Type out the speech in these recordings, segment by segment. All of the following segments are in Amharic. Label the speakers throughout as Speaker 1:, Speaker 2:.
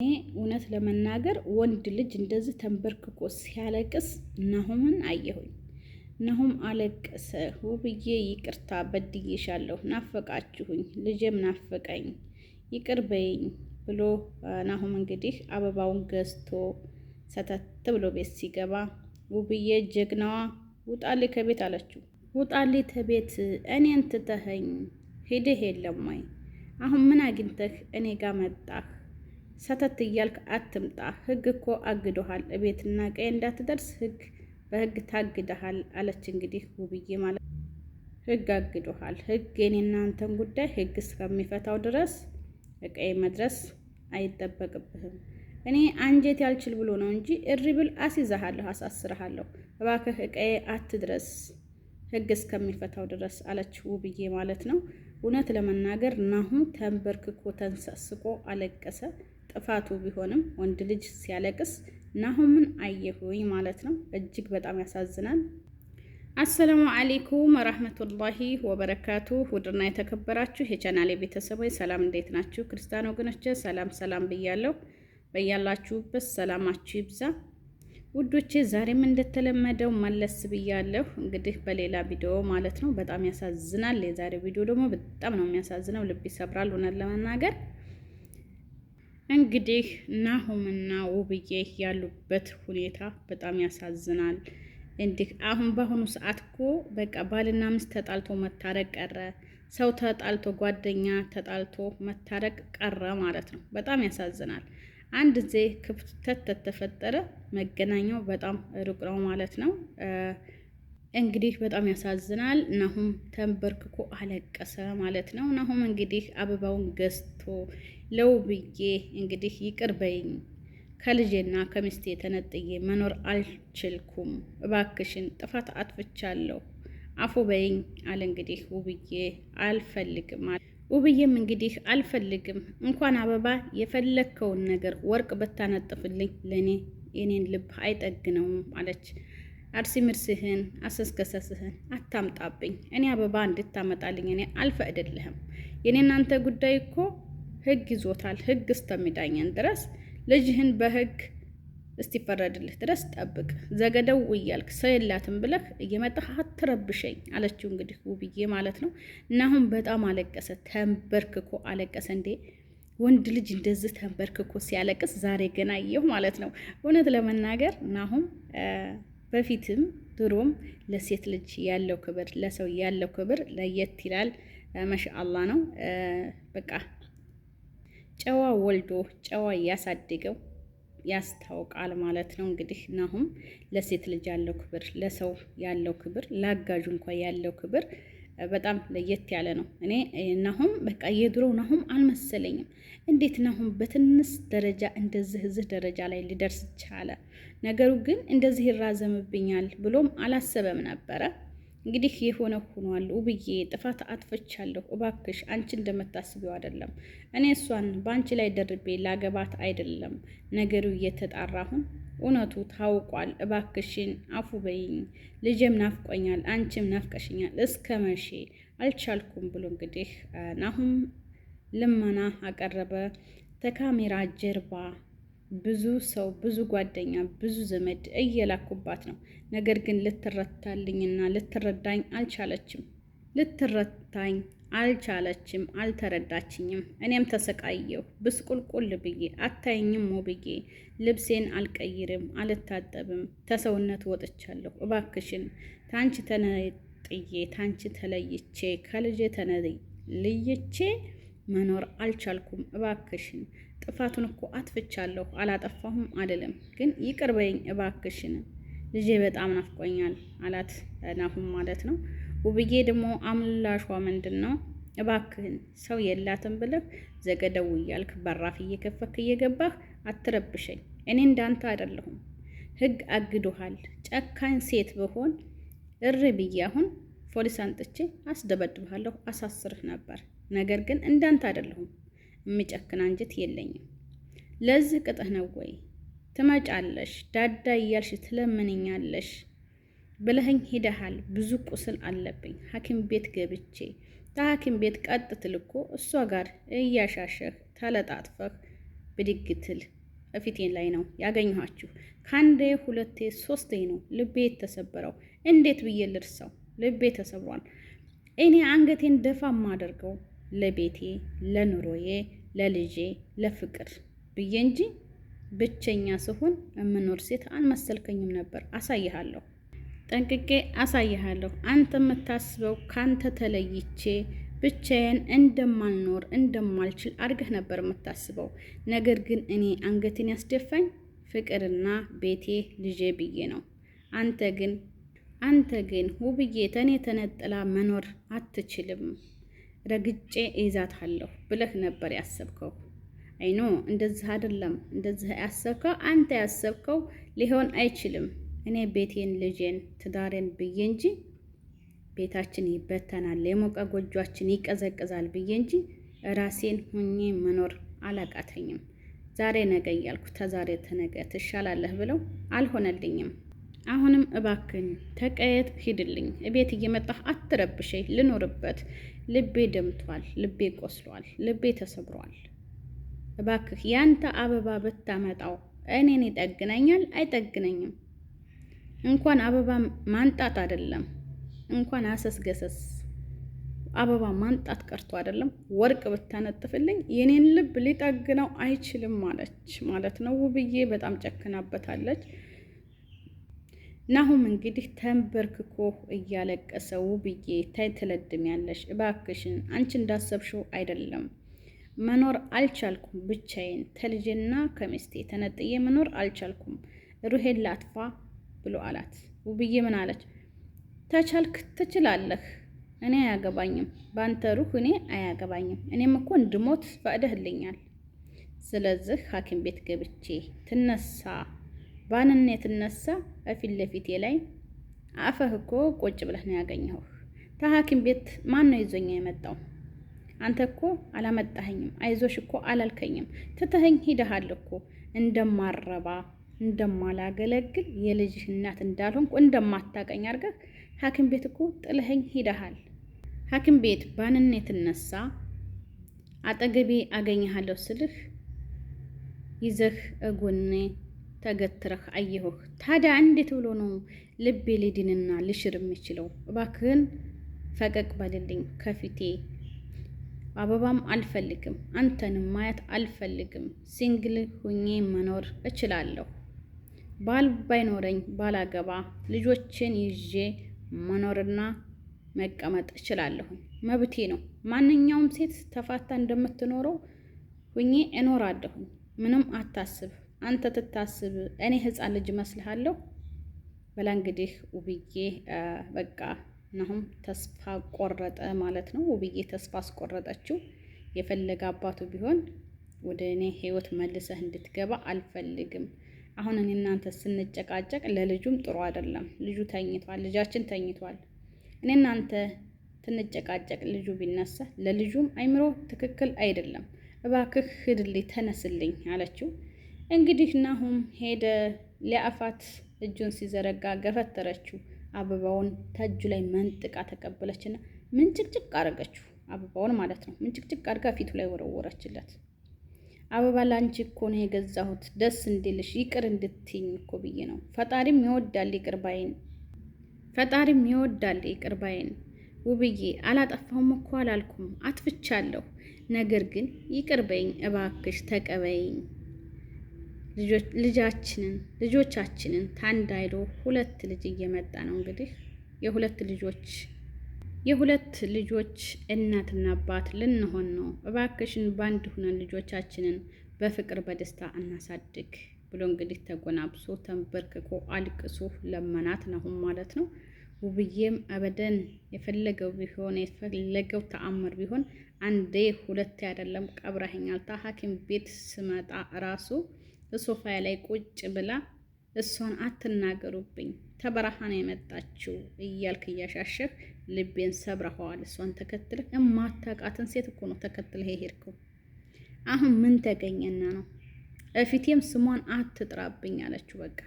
Speaker 1: እኔ እውነት ለመናገር ወንድ ልጅ እንደዚህ ተንበርክኮ ሲያለቅስ ናሆምን አየሁኝ። ናሆም አለቀሰ። ውብዬ ይቅርታ በድዬሻለሁ፣ ናፈቃችሁኝ፣ ልጄም ናፈቀኝ፣ ይቅር በይኝ ብሎ ናሆም እንግዲህ አበባውን ገዝቶ ሰተት ብሎ ቤት ሲገባ ውብዬ ጀግናዋ ውጣሌ ከቤት አለችው። ውጣሌ ተቤት እኔን ትተኸኝ ሂደህ የለም ወይ? አሁን ምን አግኝተህ እኔ ጋር መጣህ? ሰተት እያልክ አትምጣ። ህግ እኮ አግዶሃል። እቤትና ቀይ እንዳትደርስ ህግ በህግ ታግደሃል አለች። እንግዲህ ውብዬ ማለት ህግ አግዶሃል። ህግ የኔ እናንተን ጉዳይ ህግ እስከሚፈታው ድረስ እቀይ መድረስ አይጠበቅብህም። እኔ አንጀት ያልችል ብሎ ነው እንጂ እሪ ብል አስይዛሃለሁ፣ አሳስርሃለሁ። እባክህ እቀዬ አትድረስ ህግ እስከሚፈታው ድረስ አለች ውብዬ ማለት ነው። እውነት ለመናገር ናሁም ተንበርክኮ ተንሰስቆ አለቀሰ። ጥፋቱ ቢሆንም ወንድ ልጅ ሲያለቅስ ናሁምን አየሁኝ ማለት ነው። እጅግ በጣም ያሳዝናል። አሰላሙ አሌይኩም ወራህመቱላሂ ወበረካቱ። ውድና የተከበራችሁ የቻናሌ ቤተሰቦች ሰላም፣ እንዴት ናችሁ? ክርስቲያን ወገኖቼ ሰላም ሰላም ብያለሁ። በያላችሁበት ሰላማችሁ ይብዛ ውዶቼ። ዛሬም እንደተለመደው መለስ ብያለሁ፣ እንግዲህ በሌላ ቪዲዮ ማለት ነው። በጣም ያሳዝናል። የዛሬው ቪዲዮ ደግሞ በጣም ነው የሚያሳዝነው፣ ልብ ይሰብራል እውነት ለመናገር እንግዲህ ናሁምና ውብዬ ያሉበት ሁኔታ በጣም ያሳዝናል። እንዲህ አሁን በአሁኑ ሰዓት እኮ በቃ ባልና ሚስት ተጣልቶ መታረቅ ቀረ፣ ሰው ተጣልቶ ጓደኛ ተጣልቶ መታረቅ ቀረ ማለት ነው። በጣም ያሳዝናል። አንድ ጊዜ ክፍተት ተፈጠረ መገናኛው በጣም ሩቅ ነው ማለት ነው። እንግዲህ በጣም ያሳዝናል። ናሁም ተንበርክኮ አለቀሰ ማለት ነው። ናሁም እንግዲህ አበባውን ገዝቶ ለውብዬ እንግዲህ ይቅር በይኝ ከልጄና ከሚስቴ ተነጥዬ መኖር አልችልኩም፣ እባክሽን ጥፋት አጥፍቻለሁ አፉ በይኝ አለ። እንግዲህ ውብዬ አልፈልግም አለ። ውብዬም እንግዲህ አልፈልግም እንኳን አበባ የፈለግከውን ነገር ወርቅ ብታነጥፍልኝ ለእኔ የኔን ልብ አይጠግነውም አለች። አርሲ ምርስህን አሰስገሰስህን አታምጣብኝ። እኔ አበባ እንድታመጣልኝ እኔ አልፈቅድልህም። የኔ እናንተ ጉዳይ እኮ ህግ ይዞታል። ህግ እስከሚዳኘን ድረስ ልጅህን በህግ እስቲፈረድልህ ድረስ ጠብቅ። ዘገደው እያልክ ሰው የላትም ብለህ እየመጣህ አትረብሸኝ አለችው። እንግዲህ ውብዬ ማለት ነው። እና አሁን በጣም አለቀሰ፣ ተንበርክኮ አለቀሰ። እንዴ ወንድ ልጅ እንደዚህ ተንበርክኮ ሲያለቅስ ዛሬ ገና አየሁ ማለት ነው። እውነት ለመናገር ናሁም በፊትም ድሮም ለሴት ልጅ ያለው ክብር፣ ለሰው ያለው ክብር ለየት ይላል። መሻአላ ነው። በቃ ጨዋ ወልዶ ጨዋ ያሳድገው ያስታውቃል ማለት ነው። እንግዲህ ናሁም ለሴት ልጅ ያለው ክብር፣ ለሰው ያለው ክብር፣ ለአጋዡ እንኳ ያለው ክብር በጣም ለየት ያለ ነው። እኔ ናሁም በቃ የድሮ ናሁም አልመሰለኝም። እንዴት ናሁም በትንሽ ደረጃ እንደዚህ እዚህ ደረጃ ላይ ሊደርስ ቻለ? ነገሩ ግን እንደዚህ ይራዘምብኛል ብሎም አላሰበም ነበረ። እንግዲህ የሆነ ሆኗል። ውብዬ ጥፋት አጥፍቻለሁ፣ እባክሽ አንቺ እንደምታስቢው አይደለም። እኔ እሷን በአንቺ ላይ ደርቤ ላገባት አይደለም። ነገሩ እየተጣራ አሁን እውነቱ ታውቋል። እባክሽን አፉ በይኝ፣ ልጄም ናፍቆኛል፣ አንቺም ናፍቀሽኛል። እስከ መቼ አልቻልኩም ብሎ እንግዲህ ናሁም ልመና አቀረበ። ተካሜራ ጀርባ ብዙ ሰው ብዙ ጓደኛ ብዙ ዘመድ እየላኩባት ነው። ነገር ግን ልትረታልኝና ልትረዳኝ አልቻለችም። ልትረታኝ አልቻለችም፣ አልተረዳችኝም። እኔም ተሰቃየሁ ብስቁልቁል ብዬ አታይኝም ብዬ ልብሴን አልቀይርም፣ አልታጠብም፣ ተሰውነት ወጥቻለሁ። እባክሽን ታንቺ ተነጥዬ ታንቺ ተለይቼ ከልጄ ተነልይቼ መኖር አልቻልኩም። እባክሽን ጥፋቱን እኮ አጥፍቻለሁ፣ አላጠፋሁም አልልም፣ ግን ይቅር በይኝ እባክሽን፣ ልጄ በጣም ናፍቆኛል አላት ናሁም ማለት ነው። ውብዬ ደግሞ አምላሿ ምንድን ነው? እባክህን ሰው የላትም ብለህ ዘገደው እያልክ በራፍ እየከፈክ እየገባህ አትረብሸኝ። እኔ እንዳንተ አይደለሁም። ህግ አግዶሃል። ጨካኝ ሴት ብሆን እሪ ብዬ አሁን ፖሊስ አንጥቼ አስደበድብሃለሁ፣ አሳስርህ ነበር። ነገር ግን እንዳንተ አይደለሁም። የሚጨክን አንጀት የለኝም። ለዚህ ቅጥህ ነው ወይ ትመጫለሽ፣ ዳዳ እያልሽ ትለምንኛለሽ ብለኸኝ ሂደሃል። ብዙ ቁስል አለብኝ። ሐኪም ቤት ገብቼ ከሐኪም ቤት ቀጥ ትልኮ እሷ ጋር እያሻሸህ ተለጣጥፈህ ብድግ ትል እፊቴን ላይ ነው ያገኘኋችሁ። ከአንዴ ሁለቴ ሶስቴ ነው ልቤ የተሰበረው። እንዴት ብዬ ልርሰው? ልቤ ተሰብሯል። እኔ አንገቴን ደፋ የማደርገው ለቤቴ፣ ለኑሮዬ፣ ለልጄ፣ ለፍቅር ብዬ እንጂ ብቸኛ ስሆን የምኖር ሴት አልመሰልከኝም ነበር። አሳይሃለሁ፣ ጠንቅቄ አሳይሃለሁ። አንተ የምታስበው ካንተ ተለይቼ ብቻዬን እንደማልኖር እንደማልችል አድርገህ ነበር የምታስበው። ነገር ግን እኔ አንገቴን ያስደፋኝ ፍቅርና ቤቴ ልጄ ብዬ ነው። አንተ ግን ውብዬ ተኔ ተነጥላ መኖር አትችልም፣ ረግጬ እይዛታለሁ ብለህ ነበር ያሰብከው። አይኖ እንደዚህ አይደለም። እንደዚህ ያሰብከው አንተ ያሰብከው ሊሆን አይችልም። እኔ ቤቴን፣ ልጄን፣ ትዳሬን ብዬ እንጂ ቤታችን ይበተናል፣ የሞቀ ጎጇችን ይቀዘቅዛል ብዬ እንጂ ራሴን ሁኜ መኖር አላቃተኝም። ዛሬ ነገ እያልኩ ተዛሬ ተነገ ትሻላለህ ብለው አልሆነልኝም። አሁንም እባክን ተቀየት ሂድልኝ፣ እቤት እየመጣህ አትረብሸኝ፣ ልኖርበት። ልቤ ደምቷል፣ ልቤ ቆስሏል፣ ልቤ ተሰብሯል። እባክህ ያንተ አበባ ብታመጣው እኔን ይጠግነኛል? አይጠግነኝም። እንኳን አበባ ማንጣት አይደለም እንኳን አሰስ ገሰስ አበባ ማንጣት ቀርቶ አይደለም ወርቅ ብታነጥፍልኝ የኔን ልብ ሊጠግነው አይችልም አለች ማለት ነው። ውብዬ በጣም ጨክናበታለች። ናሁም እንግዲህ ተንበርክኮ እያለቀሰ ውብዬ ታይ ትለድሚያለሽ፣ እባክሽን አንቺ እንዳሰብሽው አይደለም መኖር አልቻልኩም፣ ብቻዬን ተልጄና ከሚስቴ ተነጥዬ መኖር አልቻልኩም፣ ሩሄን ላጥፋ ብሎ አላት። ውብዬ ምን አለች? ተቻልክ ትችላለህ፣ እኔ አያገባኝም፣ በአንተ ሩህ እኔ አያገባኝም። እኔም እኮ እንድሞት ፈቅደህልኛል። ስለዚህ ሐኪም ቤት ገብቼ ትነሳ ባንኔ ትነሳ እፊት ለፊቴ ላይ አፈህ እኮ ቁጭ ብለህ ነው ያገኘሁህ። ተሐኪም ቤት ማን ነው ይዞኛ የመጣው? አንተ እኮ አላመጣኸኝም፣ አይዞሽ እኮ አላልከኝም። ትተኸኝ ሂደሃል እኮ እንደማረባ እንደማላገለግል የልጅህ እናት እንዳልሆንኩ እንደማታቀኝ አድርገህ ሐኪም ቤት እኮ ጥለኸኝ ሂደሃል። ሐኪም ቤት ባንኔ ትነሳ አጠገቤ አገኘሃለሁ ስልህ ይዘህ እጎኔ ተገትረህ አየሁህ። ታዲያ እንዴት ብሎ ነው ልቤ ሊድንና ልሽር የሚችለው? እባክህን ፈቀቅ በልልኝ ከፊቴ። አበባም አልፈልግም፣ አንተንም ማየት አልፈልግም። Single ሁኜ መኖር እችላለሁ። ባል ባይኖረኝ ባላገባ ልጆችን ይዤ መኖርና መቀመጥ እችላለሁኝ። መብቴ ነው። ማንኛውም ሴት ተፋታ እንደምትኖረው ሁኜ እኖራለሁኝ። ምንም አታስብ። አንተ ትታስብ እኔ ህፃን ልጅ እመስልሃለሁ? በላ እንግዲህ ውብዬ በቃ ናሁም ተስፋ ቆረጠ ማለት ነው። ውብዬ ተስፋ አስቆረጠችው። የፈለገ አባቱ ቢሆን ወደ እኔ ህይወት መልሰህ እንድትገባ አልፈልግም። አሁን እኔ እናንተ ስንጨቃጨቅ ለልጁም ጥሩ አይደለም። ልጁ ተኝቷል፣ ልጃችን ተኝቷል። እኔ እናንተ ትንጨቃጨቅ ልጁ ቢነሳ ለልጁም አይምሮ ትክክል አይደለም። እባክህ ሂድልኝ፣ ተነስልኝ አለችው። እንግዲህ ናሁም ሄደ ሊያፋት እጁን ሲዘረጋ ገፈተረችው። አበባውን ተእጁ ላይ መንጥቃ ተቀበለችና ምንጭቅጭቅ አረገችው። አበባውን ማለት ነው። ምንጭቅጭቅ አድርጋ ፊቱ ላይ ወረወረችለት። አበባ ላንቺ እኮ ነው የገዛሁት፣ ደስ እንዲልሽ ይቅር እንድትይኝ እኮ ብዬ ነው። ፈጣሪም ይወዳል ይቅር ባይን፣ ፈጣሪም ይወዳል ይቅር ባይን። ውብዬ አላጠፋሁም እኮ አላልኩም፣ አጥፍቻለሁ። ነገር ግን ይቅር በይኝ እባክሽ፣ ተቀበይኝ። ልጃችንን ልጆቻችንን ታንድ አይሎ ሁለት ልጅ እየመጣ ነው እንግዲህ የሁለት ልጆች እናትና አባት ልንሆን ነው። እባክሽን በአንድ ሁነን ልጆቻችንን በፍቅር በደስታ እናሳድግ ብሎ እንግዲህ ተጎናብሶ ተንበርክኮ አልቅሶ ለመናት ናሁን ማለት ነው። ውብዬም አበደን የፈለገው ቢሆን የፈለገው ተአምር ቢሆን አንዴ ሁለቴ አይደለም ቀብረኸኛል። ሐኪም ቤት ስመጣ ራሱ ሶፋ ላይ ቁጭ ብላ እሷን አትናገሩብኝ ተበረሃ ነው የመጣችው እያልክ እያሻሸህ ልቤን ሰብረኸዋል። እሷን ተከትለህ እማታውቃትን ሴት እኮ ነው ተከትለህ የሄድከው። አሁን ምን ተገኘና ነው? እፊቴም ስሟን አትጥራብኝ አለችው። በቃ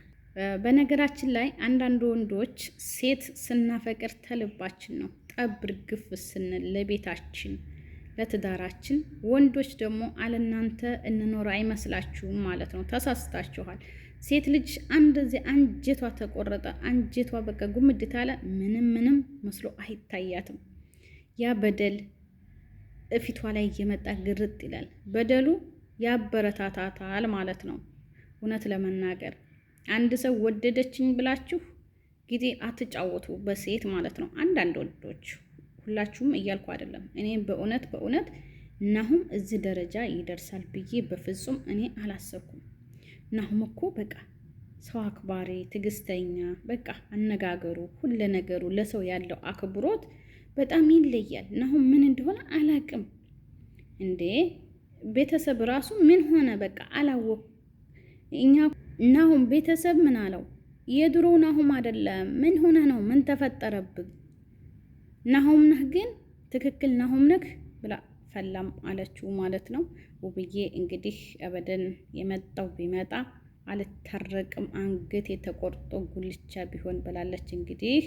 Speaker 1: በነገራችን ላይ አንዳንድ ወንዶች ሴት ስናፈቅር ተልባችን ነው ጠብ እርግፍ ስንል ለቤታችን፣ ለትዳራችን። ወንዶች ደግሞ አለናንተ እንኖር አይመስላችሁም ማለት ነው። ተሳስታችኋል። ሴት ልጅ አንደዚህ አንጀቷ ተቆረጠ፣ አንጀቷ በቃ ጉምድት አለ፣ ምንም ምንም መስሎ አይታያትም። ያ በደል እፊቷ ላይ እየመጣ ግርጥ ይላል። በደሉ ያበረታታታል ማለት ነው። እውነት ለመናገር አንድ ሰው ወደደችኝ ብላችሁ ጊዜ አትጫወቱ፣ በሴት ማለት ነው። አንዳንድ ወንዶች፣ ሁላችሁም እያልኩ አይደለም። እኔ በእውነት በእውነት ናሁም እዚህ ደረጃ ይደርሳል ብዬ በፍጹም እኔ አላሰብኩም። ናሁም እኮ በቃ ሰው አክባሪ፣ ትዕግስተኛ፣ በቃ አነጋገሩ፣ ሁለ ነገሩ፣ ለሰው ያለው አክብሮት በጣም ይለያል። ናሁም ምን እንደሆነ አላቅም። እንዴ ቤተሰብ ራሱ ምን ሆነ በቃ አላወቅ እኛ ናሁም ቤተሰብ ምን አለው? የድሮ ናሁም አይደለም። ምን ሆነ ነው? ምን ተፈጠረብህ? ናሁም ነህ ግን ትክክል ናሁም ነህ ብላ ፈላም አለችው ማለት ነው። ውብዬ እንግዲህ አበደን የመጣው ቢመጣ አልታረቅም አንገቴ ተቆርጦ ጉልቻ ቢሆን ብላለች። እንግዲህ